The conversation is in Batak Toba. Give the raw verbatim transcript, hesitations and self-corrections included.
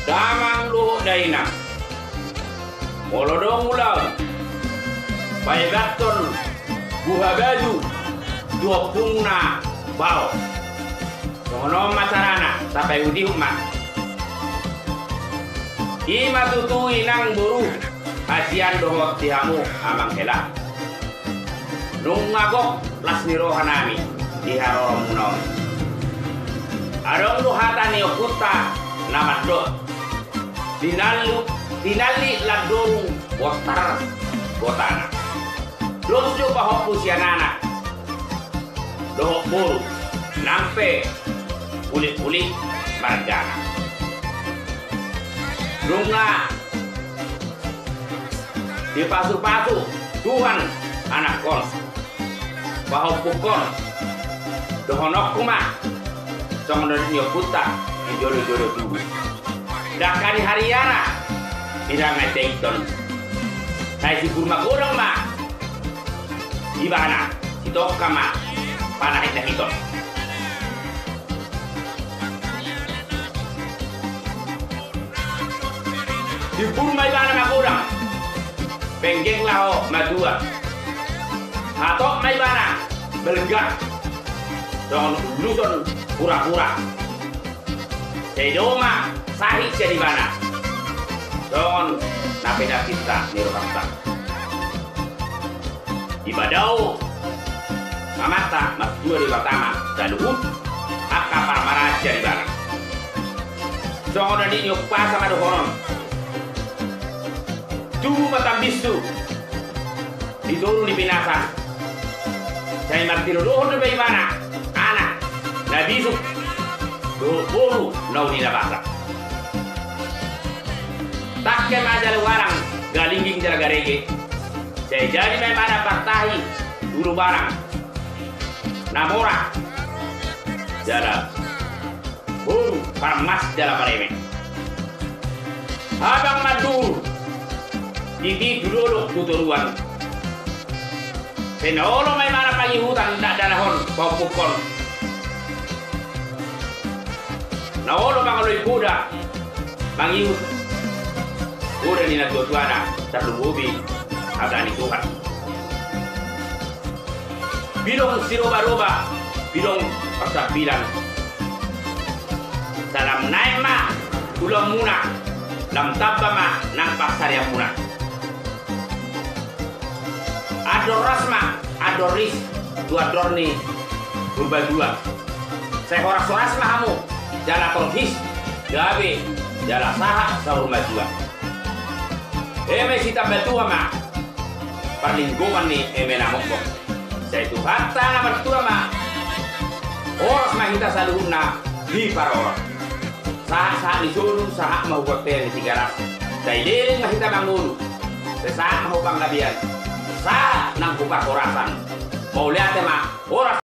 Damang dohot dainang, molo adong ulaon paebathon buha baju tu ompungna baoa, songon on ma carana, tapaihutihut ma. I ma tutu inang boru, hasian dohot di hamu amang hela. Nunga gok las ni rohanami di haroromuna on. Adong do hata ni ompunta na mandok: Tinalli, tinalli landorung bontar gotana. Dos do pahompu sian anak dohot boru, nang pe pulikpulik margana. Nunga dipasupasu Tuhan anakkon, pahompungkon, dohononku ma songon na nidok ni ompunta di jolo-jolo tubu: Dangka ni hariara, inang na ita iton, sai si Purba Godang ma ibana, sitongka ma panahitnahiton. Timbul ma ibana magodang, penggeng laho matua. Hatop ma ibana balga, songon uluson purapura. Sai dao ma sahit sian ibana, songon na pinangido ni rohanta. Dipadao Amanta martua Debata ma saluhut angka parmaraan sian ibana. Songon na nidok ni umpasa ma dohonon: Tubu ma tambinsu di toru ni pinasan. Sai martinodohon dope ibana anak na bisuk dohot boru na uli na basa. Tangke ma jala uarang, galingging jala garege. Sai jadi ma ibana partahi ulubarang na mora, jala boru parmas jala pareme. Habang manduhur, titi tu dolok tu toruan. Sai na olo ma ibana pangihutan dakdanak on, pahompungkon. Na olo mangaloi poda mangihut poda ni natuatuana, tarlumobi hata ni Tuhan. Pilong sirobaroba, pilong parsambilan. Sai lam naek ma ulaonmuna, lam tamba ma nang pansarianmuna. Andor ras ma andor ris tu andor ni Purbatua. Sai horas-horas ma hamu jala torhis, gabe jala sahat saur matua. Eme sitambatua ma parlinggoman ni eme na monggok. Sai Tuhanta na martua ma horas ma hita saluhutna diparorot. Sahat-sahat ni solu, sahat ma hu bontean ni Tigaras. Sai leleng ma hita mangolu. Sai sahat ma hu panggabean, sahat nang hu parhorasan. Mauliate ma, horas.